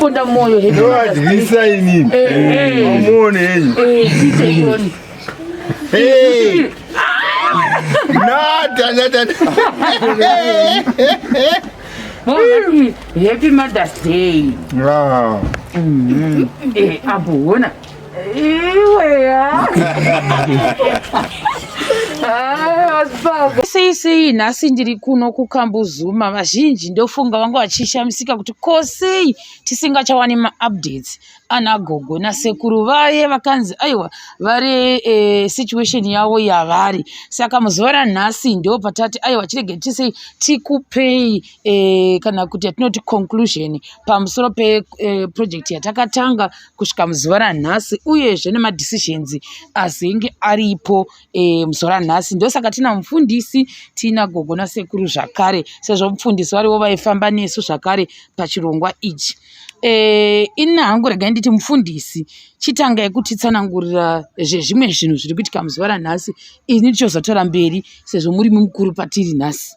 Chiponda moyo. Ndovadyisa inini. Amuone henyu. Hey. Nada, nada. Happy Mother's Day. Wow. Eh, abuona. Iwe. Sei sei nhasi ndiri kuno kuKambuzuma, vazhinji ndofunga vanga vachishamisika kuti ko sei tisingachawani maupdates ana gogo nasekuru vaye vakanzi aiwa vari situation yavo yavari. Saka muzuva ranhasi ndo patati aiwa chirege tisei tikupei kana kuti yatinoti conclusion pamusoro peproject yatakatanga kusvika muzuva ranhasi, uyezve nemadecisions azenge aripo muzuva ranhasi. Ndosaka tina mufundisi, tina gogo nasekuru zvakare, sezvo mufundisi varivo vaifamba nesu zvakare pachirongwa ichi. Ini hangu regai nditi mufundisi, chitangai kutitsanangurira zvezvimwe zvinhu zviri kuitika muzuva ranhasi, ini tichozotora mberi sezvo muri mukuru patiri nhasi.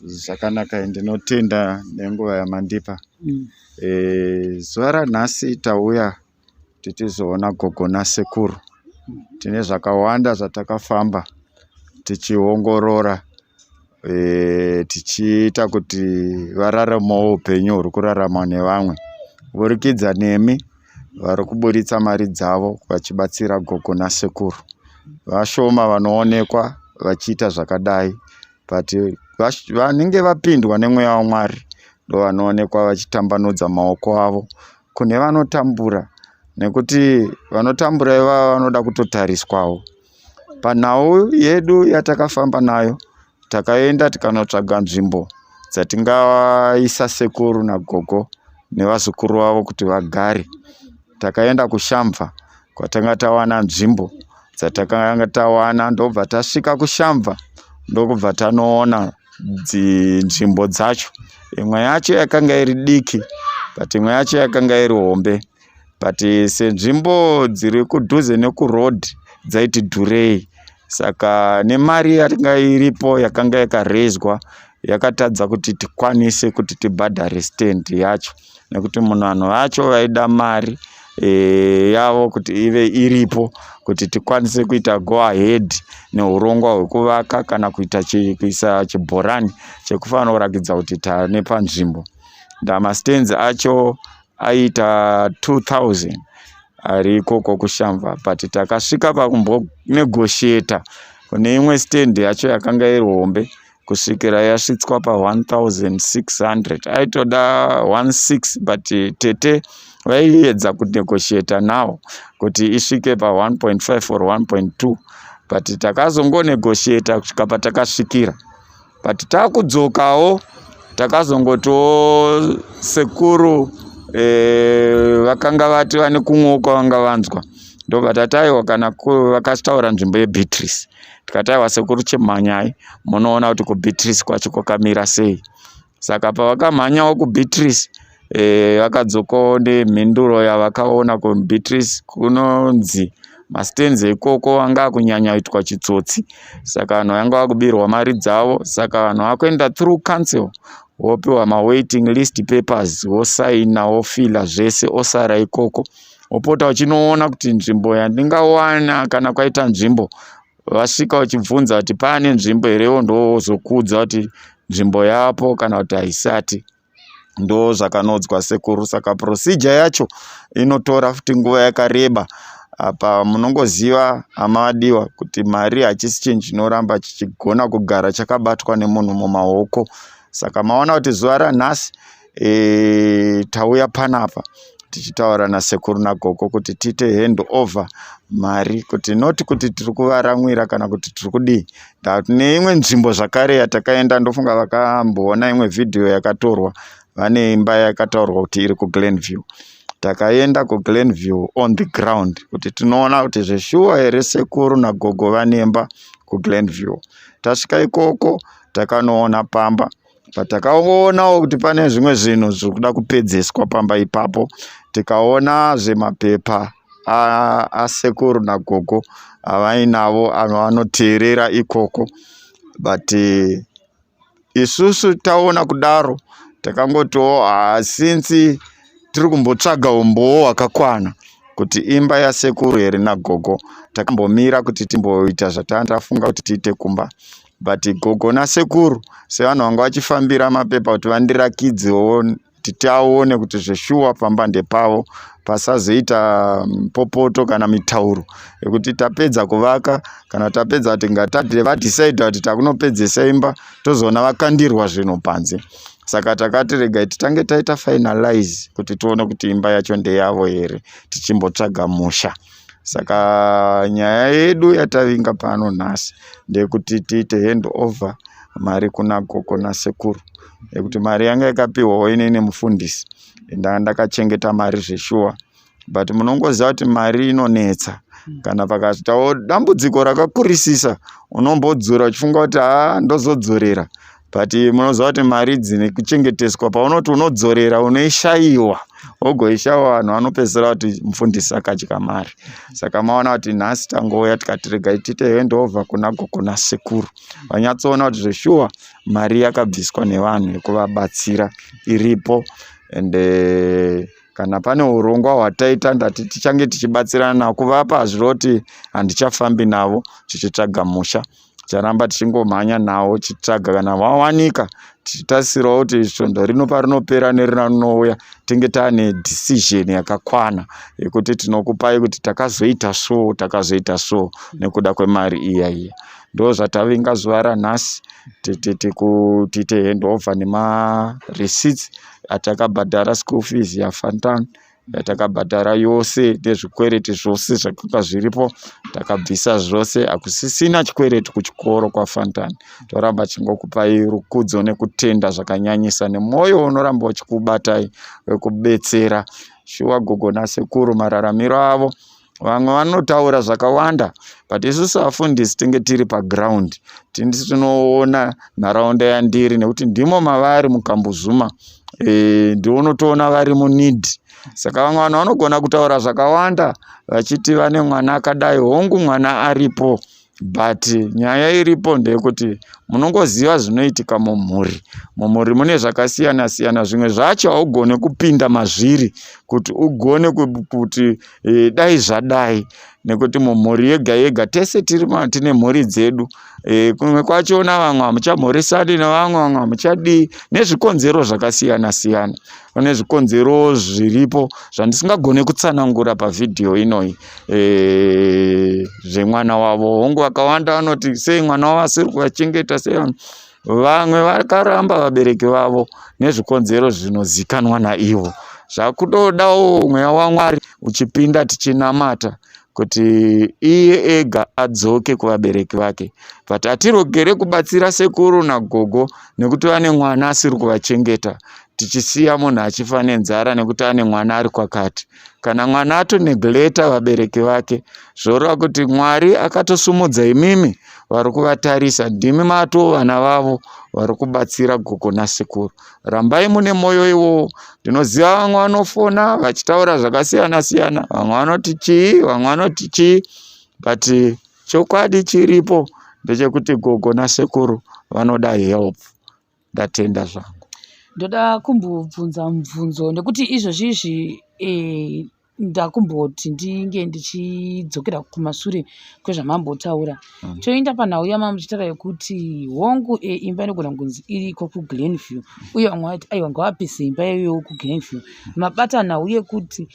Zvakanaka, ndinotenda nenguva yamandipa. Zuva ranhasi tauya tichizoona gogo nasekuru. Tine zvakawanda zvatakafamba tichiongorora, tichiita kuti vararamewo upenyu huri kurarama nevamwe kuburikidza nemi vari kuburitsa mari dzavo vachibatsira gogo nasekuru. Vashoma vanoonekwa vachiita zvakadai, but vanenge vapindwa nemweya waMwari ndo vanoonekwa vachitambanudza maoko avo kune vanotambura, nekuti vanotambura ivava vanoda kutotariswawo. Panhau yedu yatakafamba nayo, takaenda tikanotsvaga nzvimbo dzatingaisa sekuru nagogo nevazukuru vavo kuti vagare. Takaenda kuShamva kwatanga tawana nzvimbo dzatakanga tawana, ndobva tasvika kuShamva ndokubva tanoona nzvimbo dzacho. Imwe yacho yakanga iri diki, but imwe yacho yakanga iri hombe, but senzvimbo dziri kudhuze nekuroad dzaiti dhurei, saka nemari yakanga iripo yakanga yakarezwa yakatadza kuti tikwanise kuti tibhadhare stand yacho, nekuti munhu vanhu vacho vaida mari yavo kuti ive iripo kuti tikwanise kuita go ahead neurongwa hwekuvaka kana kuita kuisa chibhorani chekufanira kurakidza kuti tane panzvimbo. Mastands acho aiita 2000 ari ikoko kuShamva, but takasvika pakumbonegotiata kune imwe stand yacho yakanga iri hombe kusvikira yasvitswa pa1600. Aitoda 16, but tete vaiedza kunegotiata nawo kuti isvike pa1.5 or 1.2, but takazongonegotiata kusvika patakasvikira. But takudzokawo takazongotiwo sekuru vakanga vati vane kumwewo kwavanga vanzwa, ndobva tati aiwa, kana vakataura nzvimbo yeBeatrice, tikati aiwa sekuru, chimhanyai munoona kuti kuBeatrice kwacho kwakamira sei. Saka pavakamhanyawo kuBeatrice, vakadzokawo nemhinduro yavakaona kuBeatrice. Kunonzi mastands ikoko anga akunyanya kuitwa chitsotsi, saka vanhu vanga vakubirwa mari dzavo. Saka vanhu vakuenda through council, wopiwa mawaiting list papers, wosaina, wofila zvese, osara ikoko, wopota uchinoona kuti nzvimbo yandingawana kana kwaita nzvimbo. Vasvika uchibvunza kuti paane nzvimbo here, ndozokuudza kuti nzvimbo yapo kana kuti haisati. Ndo zvakanodzwa sekuru. Saka procedure yacho inotora futi nguva yakareba. Apa munongoziva, hama vadiwa, kuti mari hachisi chinhu chinoramba chichigona kugara chakabatwa nemunhu mumaoko. Saka maona kuti zuva ranhasi tauya panapa tichitaura nasekuru nagogo kuti tiite hand over mari, kuti noti kuti tiri kuvaramwira kana kuti tiri kudii. Neimwe nzvimbo zvakare yatakaenda, ndofunga vakamboona imwe vhidhiyo yakatorwa, vane imba yakataurwa kuti iri kuGlenview. Takaenda kuGlenview on the ground kuti tinoona kuti zveshuwa here sekuru nagogo vanemba kuGlenview. Tasvika ikoko takanoona pamba, patakaonawo kuti pane zvimwe zvinhu zviri kuda kupedzeswa pamba ipapo. Tikaona zvemapepa asekuru nagogo avainavo avanoteerera ikoko, but isusu taona kudaro. Takangotiwo haa since tiri kumbotsvaga umbowo hwakakwana kuti imba yasekuru here nagogo, takambomira kuti timboita zvatanga tafunga kuti tiite kumba. But gogo nasekuru sevanhu vanga vachifambira mapepa kuti vandirakidzewo kuti tiaone kuti zveshuwa pamba ndepavo, pasazoita popoto kana mitauro yekuti tapedza kuvaka kana tapedza kuti ngatadhe vadhisaidha kuti takunopedzesa imba tozoona vakandirwa zvinhu panze. Saka takati regai titange taita finalize kuti tione kuti imba yacho ndeyavo here tichimbotsvaga musha. Saka nyaya yedu yatavinga pano nhasi ndeyekuti tiite hand over mari kuna gogo nasekuru nekuti mari yanga yakapiwawo inini mufundisi ndanga ndakachengeta mari zveshuwa but munongoziva kuti mari inonetsa kana pakaitawo dambudziko rakakurisisa unombodzora uchifunga kuti haa ndozodzorera but munoziva kuti mari dzine kuchengeteswa paunoti unodzorera unoishaiwa wogoishaiwa vanhu vanopedzisira kuti mufundisi akadya mari saka maona kuti nhasi tangouya tikati regai tiite handover kuna gogo nasekuru vanyatsoona kuti zveshuwa mari yakabviswa nevanhu yekuvabatsira iripo ende kana pane urongwa hwataita ndati tichange tichibatsirana navo kuvapa hazvireva kuti handichafambi navo tichitsvaga musha ticharamba tichingomhanya nawo tichitsvaga kana wawanika tichitarisirawo kuti svondo rino parinopera nerinouya tinge taane decision yakakwana yekuti tinokupai kuti takazoita so takazoita so nekuda kwemari iya iya ndo zvatavinga zuva ranhasi tiite handover nemareceipts atakabhadhara school fees yaFantan yatakabhadhara yose nezvikwereti zvose zvakanga zviripo takabvisa zvose hakusisina chikwereti kuchikoro kwaFantan toramba tichingokupai rukudzo nekutenda zvakanyanyisa nemwoyo unoramba uchikubatai wekubetsera shuwa gogo nasekuru mararamiro avo vamwe vanotaura zvakawanda but isusu vafundisi tinge tiri paground tindisi tinoona nharaunda yandiri nekuti ndimo mavari muKambuzuma ndinotoona vari muneed saka vamwe vanhu vanogona kutaura zvakawanda vachiti vane mwana akadai hongu mwana aripo but nyaya iripo ndeyekuti munongoziva zvinoitika mumhuri mumhuri mune zvakasiyana siyana zvimwe zvacho haugone kupinda mazviri kuti ugone kuti dai zvadai nekuti mumhuri yega yega tese tine mhuri dzedu kumwe kwachona vamwe hamuchamhoresani nevamwe vamwe hamuchadii nezvikonzero zvakasiyana siyana pane zvikonzero zviripo zvandisingagone kutsanangura pavhidhiyo inoyi zvemwana wavo hongu vakawanda vanoti sei mwana wavo asiri kuvachengeta sei vamwe vakaramba vabereki vavo nezvikonzero zvinozikanwa naivo zvakutodawo mweya waMwari uchipinda tichinamata kuti iye ega adzoke kuvabereki vake but hatirogere kubatsira sekuru nagogo nekuti vane mwana asiri kuvachengeta tichisiya munhu achifa nenzara nekuti ane mwana ari kwakati kana mwana atonegleta vabereki vake zvoreva kuti Mwari akatosumudza imimi vari kuvatarisa ndimi matoo vana vavo vari kubatsira gogo nasekuru rambai mune mwoyo iwowo ndinoziva vamwe vanofona vachitaura zvakasiyana siyana vamwe vanoti chii vamwe vanoti chii but chokwadi chiripo ndechekuti gogo nasekuru vanoda help ndatenda zvangu Ndoda kumbobvunza mubvunzo nekuti izvozvi ndakumboti ndinge ndichidzokera kumasure kwezvamambotaura. Toenda panhau yamamuchitaura yekuti hongu imba inogona kunzi iriko kuGlenview uye vamwe vati aiwa ngavapise imba iyoyo kuGlenview. Mabata nhau yekuti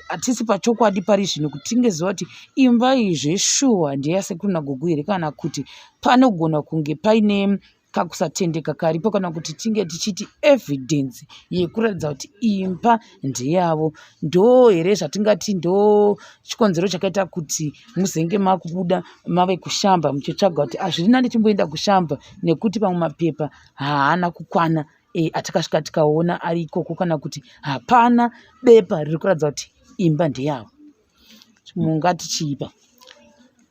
hatisi pachokwadi pari zvino kuti tingeziva kuti imba iyi zveshuwa ndeyasekuru nagogo here kana kuti panogona kunge paine kakusatendeka karipo kana kuti tinge tichiti evidence yekuratidza kuti imba ndeyavo ndo here zvatingati ndo chikonzero chakaita kuti muzenge makubuda mave kushamba muchitsvaga kuti hazviri nani timboenda kushamba nekuti pamwe mapepa haana kukwana atakasvika tikaona ari ikoko kana kuti hapana bepa riri kuratidza kuti imba ndeyavo mungati chiipa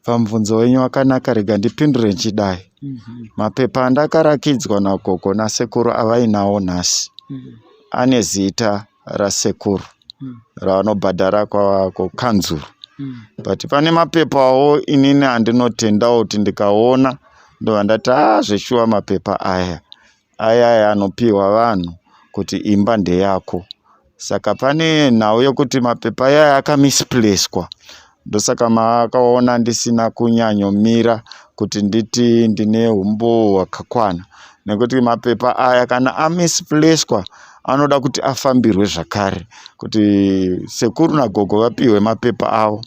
Pamubvunzo wenyu wakanaka rega ndipindure nchidai. Mapepa andakarakidzwa nagogo nasekuru avainawo nhasi ane zita rasekuru ravanobhadhara kukanzuru. But pane mapepawo inini andinotendawo kuti ndikaona ndobva ndati haa zveshuwa mapepa aya aya aya anopiwa vanhu. kuti imba ndeyako. Saka pane nhau yekuti mapepa aya akamisplacwa, ndosaka makaona ndisina kunyanyomira kuti nditi ndine humbowo hwakakwana, nekuti mapepa aya kana amisplacwa anoda kuti afambirwe zvakare kuti sekuru nagogo vapihwe mapepa avo,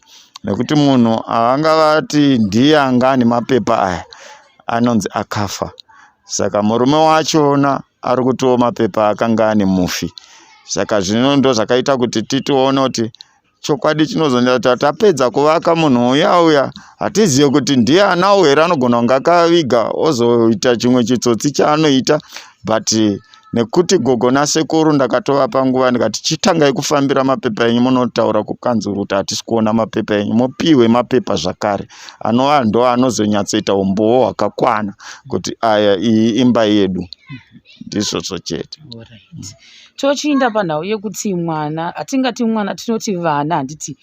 nekuti munhu haangavati ndiye anga ane mapepa aya anonzi akafa. Saka murume wachona ari kutiwo mapepa akanga ane mufi. Saka zvino ndozvakaita kuti titoona kuti chokwadi chinozonetsa tapedza kuvaka munhu uya uya hatizive kuti ndiye anawo here, anogona kunge akaviga ozoita chimwe chitsotsi chaanoita. But nekuti gogo nasekuru ndakatovapa nguva ndikati chitangai kufambira mapepa enyu munotaura kukanzuru kuti hatisi kuona mapepa enyu, mupihwe mapepa zvakare anova ndo anozonyatsoita umbowo hwakakwana kuti aya iyi imba yedu. Ndizvozvo chete. Alright. Tochiinda panhau yekuti mwana, hatingati mwana, tinoti vana handiti?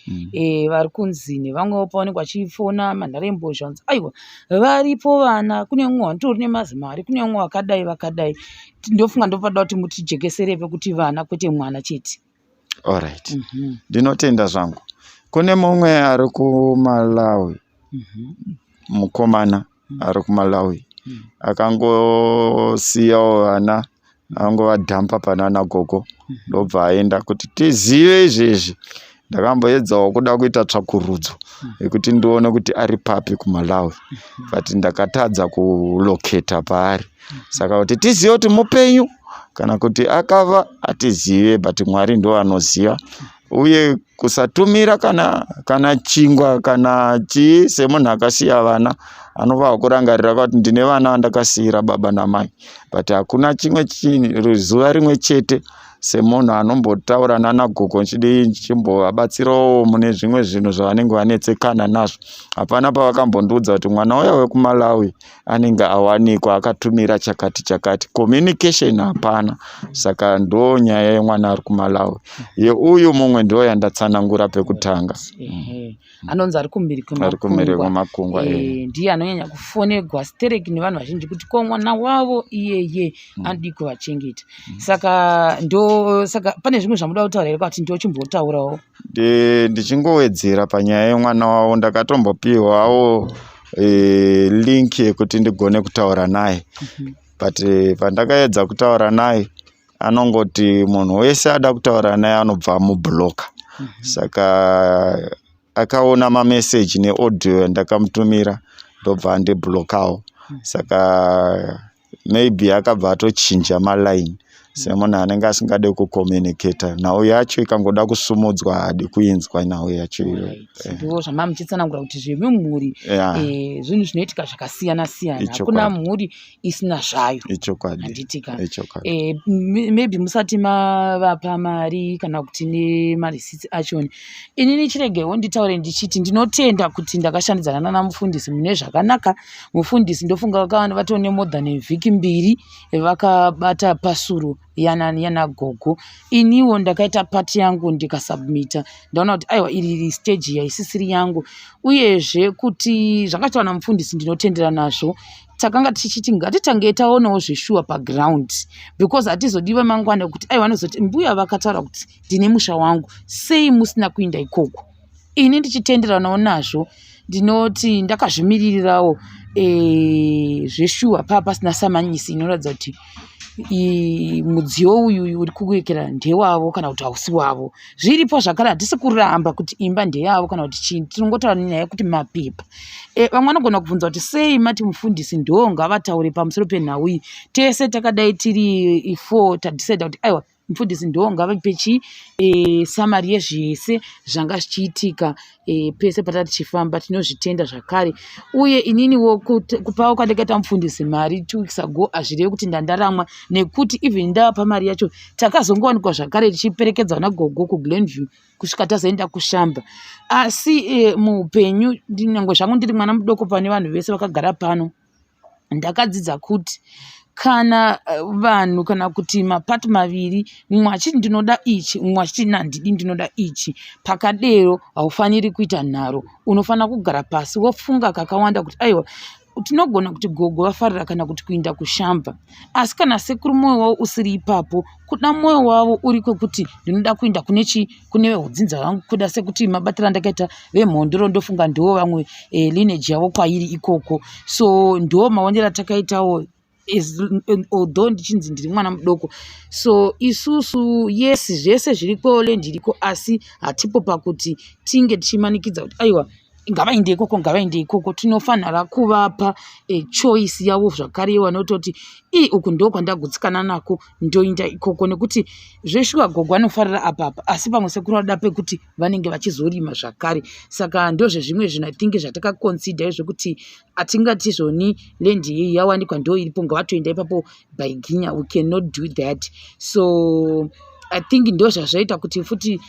Vari kunzi nevamwewo pavanenge vachifona manharembozha vanzi aiwa varipo vana, kune mumwe wanitori nemazimari, kune mumwe wakadai vakadai. Ndofunga ndopada kuti mutijekesere pekuti vana kwete mwana chete. Alright. Ndinotenda zvangu. Kune mumwe ari kuMalawi, mukomana ari kuMalawi akangosiyawo vana, angovadhampa panana gogo ndobva aenda. Kuti tizive izvezvi, ndakamboedzawo kuda kuita tsvakurudzo yekuti ndione kuti ari papi kuMalawi, but ndakatadza kuloketa paari. Saka kuti tizive kuti mupenyu kana kuti akava hatizive, but Mwari ndo anoziva. Uye kusatumira kana chingwa kana chii semunhu akasiya vana, anova kurangarira kuti ndine vana vandakasiyira baba namai, but hakuna chimwe zuva rimwe chete semunhu anombotaura nana gogo nchidii nchimbovabatsirawo mune zvimwe zvinhu zvavanenge vanetsekana nazvo. Hapana pavakambondiudza kuti mwana uya wekuMalawi anenge awanikwa akatumira chakati chakati. Communication hapana. Saka ndo nyaya yemwana ari kuMalawi. Yeuyu mumwe ndo yandatsanangura pekutanga. Anonzi ari kumhiri Ari kumhiri kwemakungwa. Ndiye anonyanya kufonegwa stereki nevanhu vazhinji kuti ko mwana wavo iyeye anodi kuvachengeta. Saka ndo saka pane zvimwe zvamuda kutaura here kuti ndochimbotaurawo? Ndichingowedzera panyaya yemwana wavo, ndakatombopiwawo link yekuti ndigone kutaura naye, but pandakaedza kutaura naye anongoti munhu wese ada kutaura naye anobva amubhuloka. Saka akaona mameseji neaudio yandakamutumira ndobva andibhulokawo. Saka maybe akabva atochinja malaini semunhu anenge asingade kucommunicata. Nhau yacho ikangoda kusumudzwa haadi kuinzwa nhau yacho iyoyo. Ndo zvamava muchitsanangura kuti zvemumhuri zvinhu zvinoitika zvakasiyana siyana, hakuna mhuri isina zvayo. Ichokwadi. Handiti ka? Ichokwadi. Maybe musati mavapa mari kana kuti nemarisitsi achoni, inini chiregewo nditaure ndichiti ndinotenda kuti ndakashandidzana nana mufundisi mune zvakanaka. Mufundisi ndofunga vatori nemore than vhiki mbiri vakabata pasuru yana gogo. Iniwo ndakaita pati yangu ndikasubmita, ndaona kuti aiwa iri stage yaisisiri yangu. Uyezve kuti zvakataura namufundisi ndinotendera nazvo. Takanga tichiti ngatitange taonawo zveshuwa paground, because hatizodi vamangwana kuti aiwa anozoti mbuya vakataura kuti ndine musha wangu, sei musina kuinda ikoko? Ini ndichitenderanawo nazvo, ndinoti ndakazvimiririrawo zveshuwa paa pasina samanyisi inoratidza kuti mudziyo uyu uri kuwekera ndewavo kana kuti hausi wavo. Zviripo zvakare, hatisi kuramba kuti imba ndeyavo kana kuti chii, tinongotaura nenyaya yekuti mapepa. Vamwe vanogona kubvunza kuti sei mati mufundisi ndo ngavataure pamusoro penhau iyi. Tese takadai tiri 4 tadecida kuti aiwa mufundisi ndo ngavape chi summary yezvese zvanga zvichiitika pese patati tichifamba. Tinozvitenda zvakare. Uye ininiwo kupawo kwandakaita mufundisi mari 2 weeks ago hazvirevi kuti ndandaramwa, nekuti even ndavapa mari yacho takazongowanikwa zvakare tichiperekedza vana gogo kuGlenview kusvika tazoenda kushamba. Asi muupenyu nyangwe zvangu ndiri mwana mudoko pane vanhu vese vakagara pano, ndakadzidza kuti kana vanhu kana kuti mapati maviri, mumwe achiti ndinoda ichi, mumwe achiti handidi ndinoda ichi, pakadero haufaniri kuita nharo. Unofanira kugara pasi wofunga kakawanda kuti aiwa Tinogona kuti gogo vafarira kana kuti kuinda kushamba, asi kana sekuru mwoyo wavo usiri ipapo, kuda mwoyo wavo uri kwekuti ndinoda kuinda kune chi kune vehudzinza vangu, kuda sekuti mabatiro andakaita vemhondoro, ndofunga ndiwo vamwe lineage yavo kwairi ikoko. So ndo maonero atakaitawo, although ndichinzi ndiri mwana mudoko. So isusu, yes, zvese zviriko, land iriko, asi hatipo pakuti tinge tichimanikidza kuti aiwa, ngavainde ikoko, ngavainde ikoko. Tinofanira kuvapa choice yavo zvakare, vanototi ii, uku ndo kwandagutsikana nako, ndoinda ikoko. Nekuti zveshuwa gogo anofarira apapa, asi pamwe sekuru vanoda pekuti vanenge vachizorima zvakare. Saka ndozvezvimwe zvinhu, I think, zvatakaconsider, zvekuti hatingati zvoni land iyi yawanikwa, ndo iripo, ngavatoenda ipapo by ginya. We cannot do that. So I think ndo zvazvaita kuti futi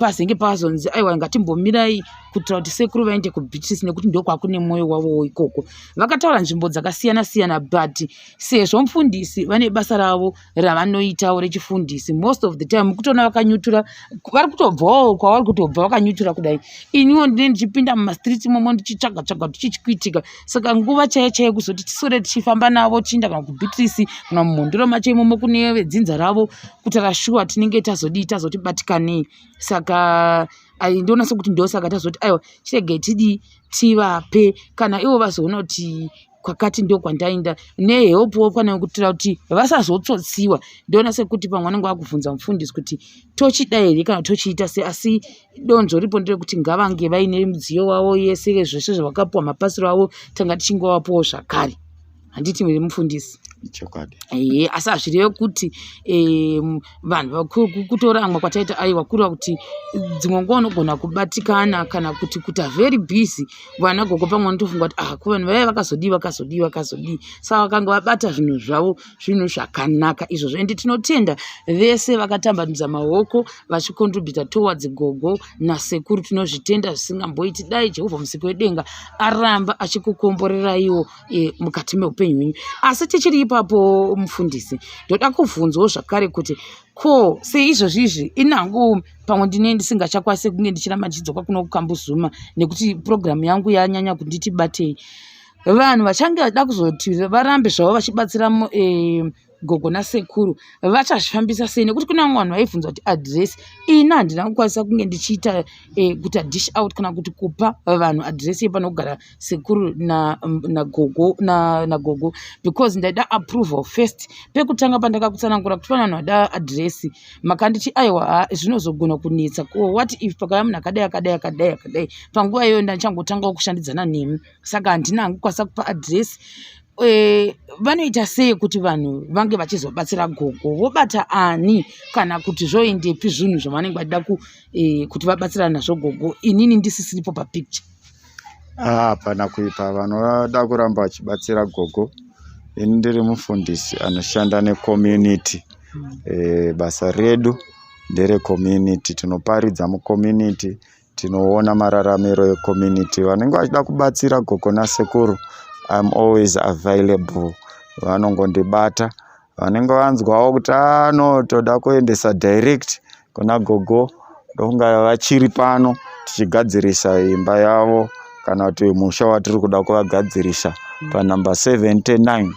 pazenge pazonzi aiwa, ngatimbomirai kuitira kuti sekuru vaende kuBeatrice, nekuti ndokwakune mwoyo wavowo ikoko. Vakataura nzvimbo dzakasiyana siyana, but sezvo mufundisi vane basa ravo ravanoitawo rechifundisi, most of the time mukutoona vakanyutura, vari kutobvawo kwavari kutobva vakanyutura kudai. Iniwo ndine ndichipinda mumastreets imomo ndichitsvaga tsvaga kuti chii chikuitika. Saka nguva chaiyo chaiyo kuzoti tiswere tichifamba navo tichienda kana kuBeatrice kana mumhondoro macho imomo kune vedzinza ravo, kutaura shuwa tinenge tazodii, tazotibatikanei. Saka ndoona sekuti ndosaka tazoti aiwa, chiregai tidii, tivape kana ivo vazoona kuti kwakati ndo kwandaenda nehelp kana kuitira kuti vasazotsotsiwa. Ndoona sekuti pamwe vanenge vakubvunza mufundisi kuti tochida here kana tochiita sei, asi donzvo ripo nderekuti ngavange vaine mudziyo wavo yese, zvese zvavakapiwa, mapasiro avo, tanga tichingovapowo zvakare. Handiti here, mufundisi? Chokwadi. Ehe, asi hazvireve kuti vanhu kutoramwa kwataita. Aiwa, kureva kuti dzimwe nguva unogona kubatikana kana kuti kuita very busy. Vana gogo pamwe vanotofunga kuti ah, kuvanhu vaiva vakazodii, vakazodii, vakazodii. Saka vakanga vabata zvinhu zvavo, zvinhu zvakanaka izvozvo. Ende tinotenda vese vakatambanudza maoko vachicontributa towards gogo nasekuru. Tinozvitenda zvisingamboiti. Dai Jehovha Musiki wedenga aramba achikukomboreraiwo mukati meupenyu hwenyu. Asi tichiri ipapo, mufundisi, ndoda kubvunzawo zvakare kuti ko seizvozvi izvi, inhangu pamwe ndine ndisingachakwanisi kunge ndichiramba ndichidzoka kuno kuKambuzuma nekuti purogiramu yangu yanyanya kunditi batei, vanhu vachange vachida kuzoti varambe zvavo vachibatsira gogo nasekuru vachazvifambisa sei? Nekuti kune vamwe vanhu vaibvunza kuti adhiresi ini handina kukwanisa kunge ndichiita kuita dish out kana kuti kupa vanhu adhiresi yepanogara sekuru nagogo na because ndaida approval first. Pekutanga pandakakutsanangura kuti pane vanhu vada adhiresi, makanditi aiwa, zvinozogona kunetsa. Ko what if pakauya munhu akadai, akadai, akadai, akadai? Panguva iyoyo ndachangotangawo kushandidzana nemi, saka handina hangu kukwanisa kupa adhiresi. Vanoita sei kuti vanhu vange vachizobatsira gogo? Vobata ani kana kuti zvoendepi zvinhu zvavanenge vachida kuti vabatsirane nazvo gogo, inini ndisisiripo papicture? Hapana kuipa. Vanoda kuramba vachibatsira gogo, ini ndiri mufundisi anoshanda necommunity. Basa redu nderecommunity, tinoparidza mucommunity, tinoona mararamiro ecommunity. Vanenge vachida kubatsira gogo nasekuru, I'm always available, vanongondibata. Vanenge vanzwawo kuti ano toda kuendesa direct kuna gogo, ndokunga vachiri pano tichigadzirisa imba yavo kana kuti musha watiri kuda kuvagadzirisa panumber 79,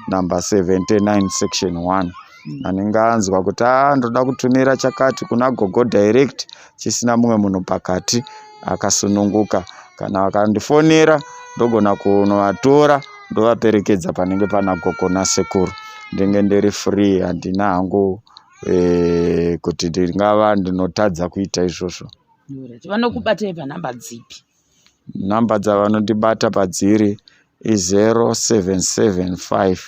number 79 section 1. Anenge anzwa kuti a ndoda kutumira chakati kuna gogo direct, chisina mumwe munhu pakati, akasununguka. Kana vakandifonera, ndogona kunovatora, ndovaperekedza panenge pana gogo nasekuru. Ndenge ndiri free, handina hangu kuti ndingava ndinotadza kuita izvozvo. Vanokubatai panhamba dzipi? Nhamba dzavanondibata padziri i0775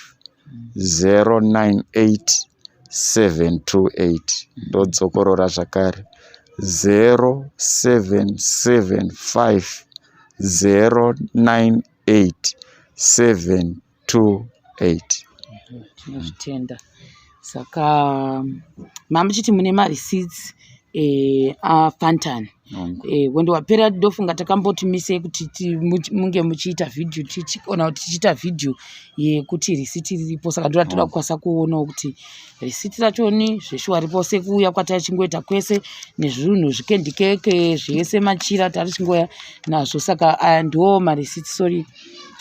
098 728. Ndodzokorora zvakare, 0775 098 728. Tinozvitenda. Saka mamuchiti mune mareceipts aFantan wendo wapera. Ndofunga takamboti mise kuti munge muchiita vhidhiyo, tichiona kuti tichiita vhidhiyo yekuti risiti riripo. Saka ndoda toda kukwanisa kuonawo kuti risiti rachoni zveshuwa ripo, sekuuya kwatachingoita kwese nezvinhu, zvikendikeke zvese, machira tarichingoya nazvo. Saka aya ndiwo marisiti, sorry.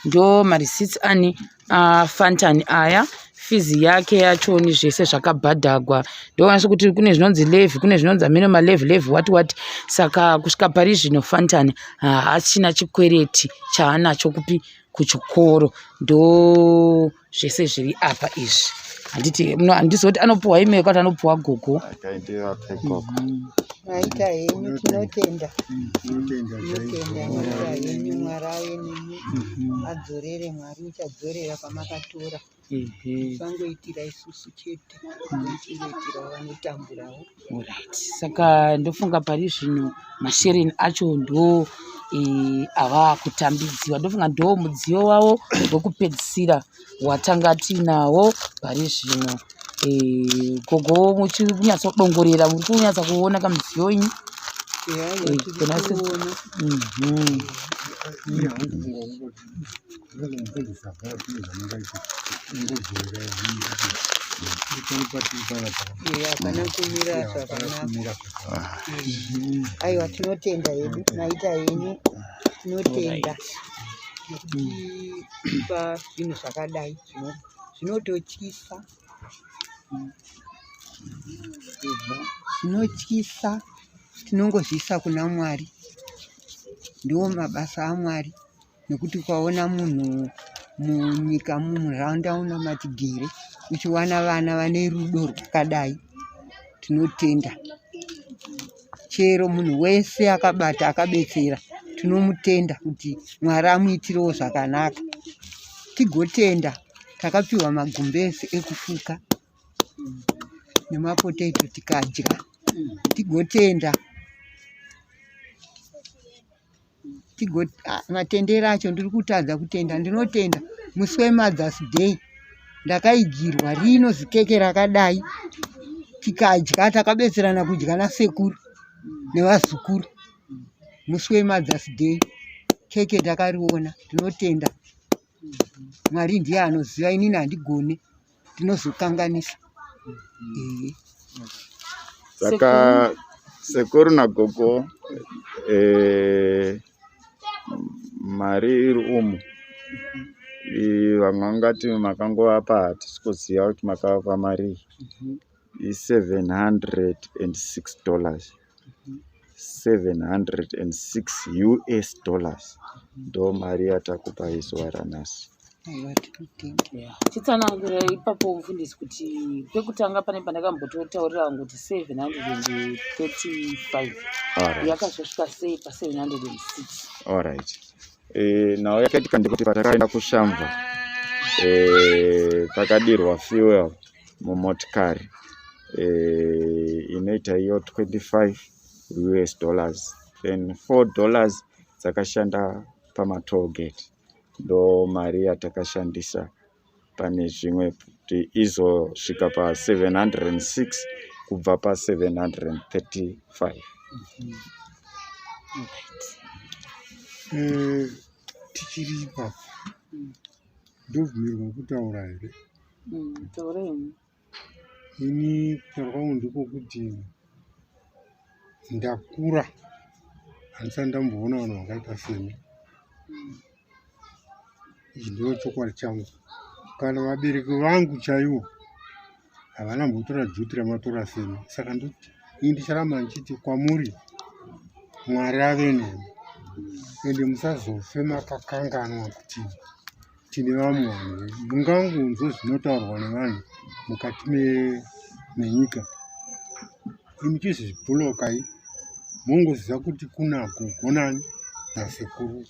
Ndo mareceipts ani aFantan aya, fizi yake yachoni zvese zvakabhadhagwa. Ndoona kuti kune zvinonzi levy, kune zvinonzi hameno malevy levy what what. Saka kusvika pari zvino Fantan haachina chikwereti chaanacho kupi kuchikoro. Ndo zvese zviri apa izvi. Handiti handizivi kuti anopuhwa email kana kuti anopuhwa gogo. Akaendevape gogo. Maita henyu, tinotenda. Tinotenda, maita henyu. Mwari ave nemi, adzorere. Mwari uchadzorera pamakatora. Musangoitira isusu chete, muchingoitirawo vanotamburawo. Alright. Saka ndofunga pari zvino mashereni acho ndo ava kutambidziwa. Ndofunga ndo mudziyo wavo wekupedzisira watanga tinawo pari zvino. Gogo, muchinyatsodongorera, muri kunyatsa kuona kamudziyo inyu? Eya, Eh, tiri kuona. Iye hangu kungoti unongomufundisa zvazvinhu zvamungaita, ungodzorera pano patiri panapa. Eya, hapana kumira zvakanaka. Kumira zvakanaka. Aiwa, tinotenda hedu. Maita henyu, tinotenda nekutipa zvinhu zvakadai. Zvinototyisa, zvinotyisa. Tinongozviisa kuna Mwari, ndiwo mabasa aMwari, nekuti ukaona munhu munyika, munharaunda uno matigere, uchiwana vana vane rudo rwakadai, tinotenda. Chero munhu wese akabata, akabetsera, tinomutenda kuti Mwari amuitirewo zvakanaka. Tigotenda takapiwa magumbezi ekufuka nemapotato tikadya. Tigotenda matendero acho ndiri kutadza kutenda. Ndinotenda musi weMothers Day ndakaigirwa rino zikeke rakadai, tikadya, takabetserana kudya nasekuru nevazukuru. Musi weMothers Day keke takariona. Ndinotenda Mwari, ndiye anoziva, inini handigone, ndinozokanganisa. Ehe. Saka sekuru nagogo, mari iri umu, vamwe vangati makangovapa, hatisi kuziva kuti makavapa mari iyi, i$706, US$706 ndo mari yatakupa izuva ranhasi. Aiwa, tinotenda. Yeah. Chitsanangura ipapo, mufundisi, kuti pekutanga pane pandakambototaurira vangu kuti 735 yakazosvika sei pa706? Alright. Nhau yakaitika ndekuti patakaenda kuShamva, pakadirwa fuel mumotikari inoita iyo US$25, then $4 dzakashanda pamatoll gate. Ndo mari yatakashandisa pane zvimwe kuti izosvika pa706 kubva pa735. Tichiri ipapo, ndobvumirwa kutaura here? Taurai. Ini kutaura kwangu ndikokuti ndakura, handisati ndamboona vanhu vakaita semi. Ichi ndo chokwadi changu. Kana vabereki vangu chaivo havana mbotora duty ramatora semi. Saka ndoti ini ndicharamba ndichiti kwamuri, Mwari ave nemi, ende musazofe makakanganwa kuti tine vamwe vanhu. Mungangonzwe zvinotaurwa nevanhu mukati menyika, imi chizvibhulokai, mongoziva kuti kuna gogo nani nasekuru.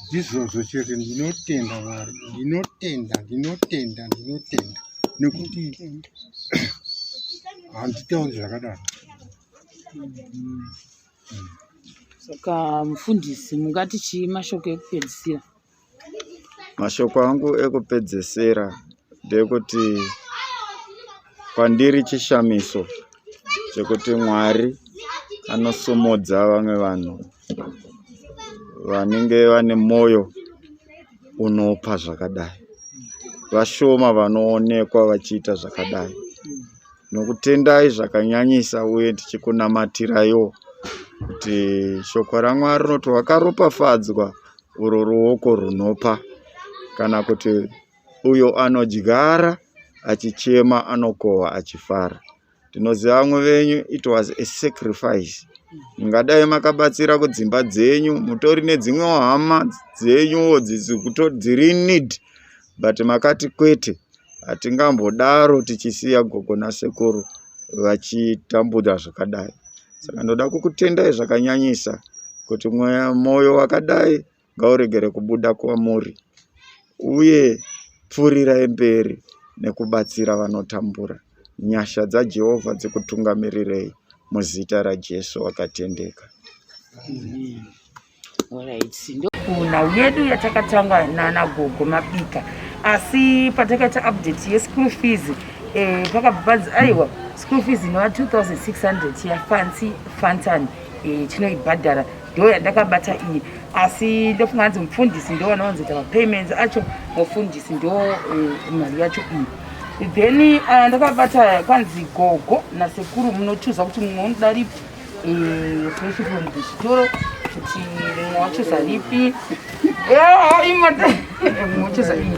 Ndizvozvo chete. Ndinotenda Mwari, ndinotenda, ndinotenda, ndinotenda, nekuti handitauri zvakadaro. Saka mufundisi, mungati chii, mashoko ekupedzisira? Mashoko angu ekupedzesera ndekuti kwandiri chishamiso chekuti Mwari anosumudza vamwe vanhu vanenge vane mwoyo unopa zvakadai. Vashoma vanoonekwa vachiita zvakadai. Nokutendai zvakanyanyisa, uye tichikunamatiraiwo kuti shoko raMwari rinoti wakaropafadzwa uro ruoko runopa. Kana kuti uyo anodyara achichema anokohwa achifara. Ndinoziva vamwe venyu it was a sacrifice. Mungadai makabatsira kudzimba dzenyu, mutori nedzimwewo hama dzenyuwo dziri in need but makati kwete hatingambodaro tichisiya gogo nasekuru vachitambura zvakadai. Saka ndoda kukutendai zvakanyanyisa kuti mwoyo wakadai ngauregere kubuda kwamuri uye pfuurirai mberi nekubatsira vanotambura. Nyasha dzaJehovha dzikutungamirirei muzita raJesu wakatendeka. Nhau yedu yatakatanga nana gogo Mabika, asi patakaita update yeschool fees pakabva panzi aiwa school fees inova 2600 yaFancy Fantan tinoibhadhara, ndo yandakabata iyi. Asi ndofunga hanzi mufundisi ndo vanowanzoita mapayments acho, mufundisi ndo mari yacho iyi. Then ndakabata kwanzi gogo nasekuru munochuza kuti mumwe unoda ripi, fresh from the chitoro, kuti mumwe wachuza ripi, mumwe wachuza iyi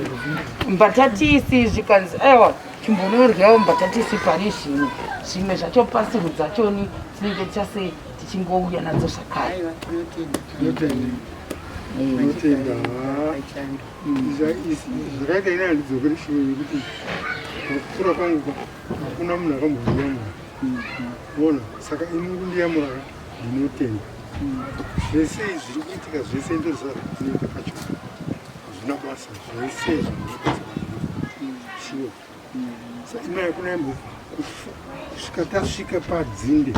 mbatatisi. Zvikanzi aiwa, chimbonoryawo mbatatisi pari zvino, zvimwe zvacho pasuru dzachoni tinenge tichase tichingouya nadzo zvakare. Aiwa, tinotenda. Tinotenda. Zvakaita ini handidzokeri shure nekuti pakukura kwangu hakuna munhu akambondiyamura, ona. Saka ini kundiyamura ndinotenda. Zvese zviri kuitika zvese ndoziva zvinoita pacho hazvina basa, zvese zvinoita sure. Saka ina hakuna imbo kusvika tasvika padzinde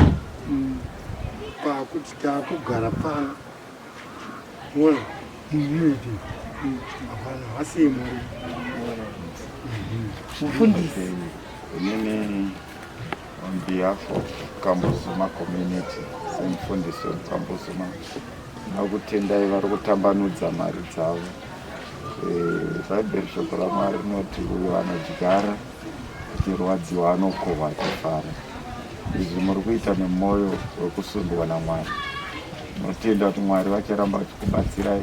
pakuti taakugara pano, ona munoiti hapana hasiye Mwari. Mufundisi. Inini on behalf of Kambuzuma community, semufundisi wemuKambuzuma, ndinokutendai vari kutambanudza mari dzavo. Bhaibheri, shoko raMwari rinoti uyo anodyara achirwadziwa anokohwa achifara. Izvi muri kuita nemwoyo wekusundwa naMwari. Tinotenda kuti Mwari vacharamba vachikubatsirai,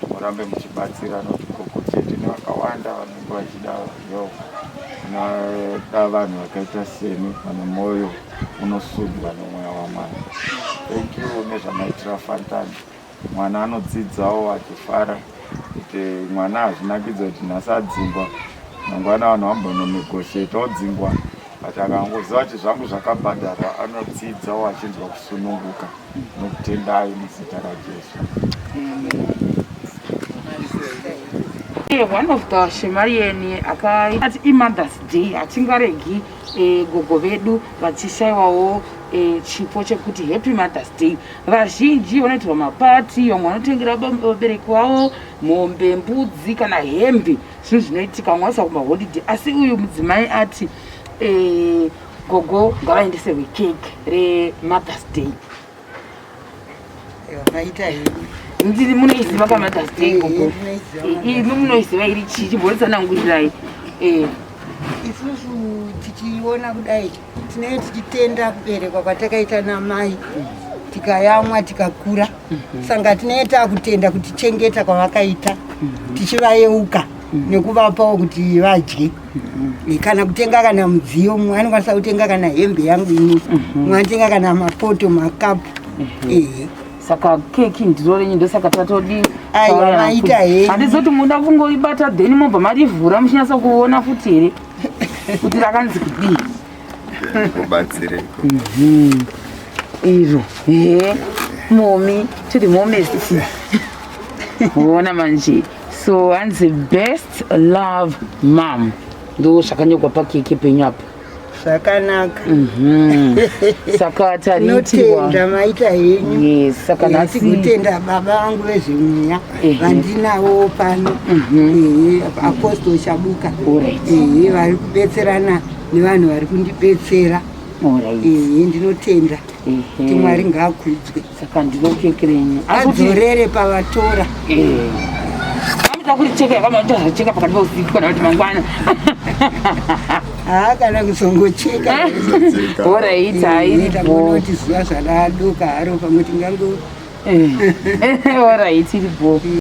murambe muchibatsira noti gogo chete nevakawanda vanenge vachida help. Tinoda vanhu vakaita semi vane mwoyo unosundwa nomweya waMwari. Thank you nezvamaitira Fantani. Mwana anodzidzawo achifara kuti mwana hazvinakidza kuti nhasi adzingwa, mangwana vanhu vambononegotiate odzingwa, but akangoziva kuti zvangu zvakabhadharwa anodzidzawo achinzwa kusununguka. Nokutendai muzita raJesu. One of the Shemarian akati iMother's Day, hatingaregi gogo vedu vachishayiwawo chipo chekuti Happy Mother's Day. Vazhinji vanoitirwa mapati, vamwe vanotengera vabereki vavo mombe, mbudzi kana hembe, zvinhu zvinoitika, vamwe vaisa kumaholiday. Asi uyu mudzimai ati gogo ngavaendeserwe keke reMother's Day. Maita henyu. Ndiri munoiziva kaMother's Day, gogo? Ndinoiziva. Imi munoiziva iri chii? Chimboritsanangurirai. Isusu tichiona kudai tinenge tichitenda kuberekwa kwatakaita namai, tikayamwa, tikakura. Saka tinenge taakutenda kutichengeta kwavakaita, tichivayeuka nekuvapawo kuti vadye kana kutenga kana mudziyo. Mumwe anokwanisa kutenga kana hembe yangu ini, mumwe anotenga kana mapoto, makapu, ehe. Saka keki ndiro renyu, ndosaka tatodi. Aiwa, maita henyu. Handizoti muda kungoribata then mobva marivhura muchinyatsa kuona futi here kuti rakanzi kudii? Kubatsireko. Iro he mommy to the mommies, ona manje. So hanzi "Best love, mom", ndo zvakanyorwa pakeke penyu apa. Zvakanaka. Saka tariitirwa. Tinotenda, maita henyu. Yes, saka nhasi Tigotenda baba vangu vezvemweya vandinavo pano, ehe, Apostle Shabuka. Ehe, vari kubetserana nevanhu vari kundibetsera. Ehe, ndinotenda kuti Mwari ngaakudzwe. Saka ndiro keke renyu. Adzorere pavatora. Amuta kuricheka yakamaita pakati peusiku kana kuti mangwana. Haa, kana kuzongocheka. Alright, hairipo. Tangoona kuti zuva zvadadoka haro, pamwe tingango Alright, iripo.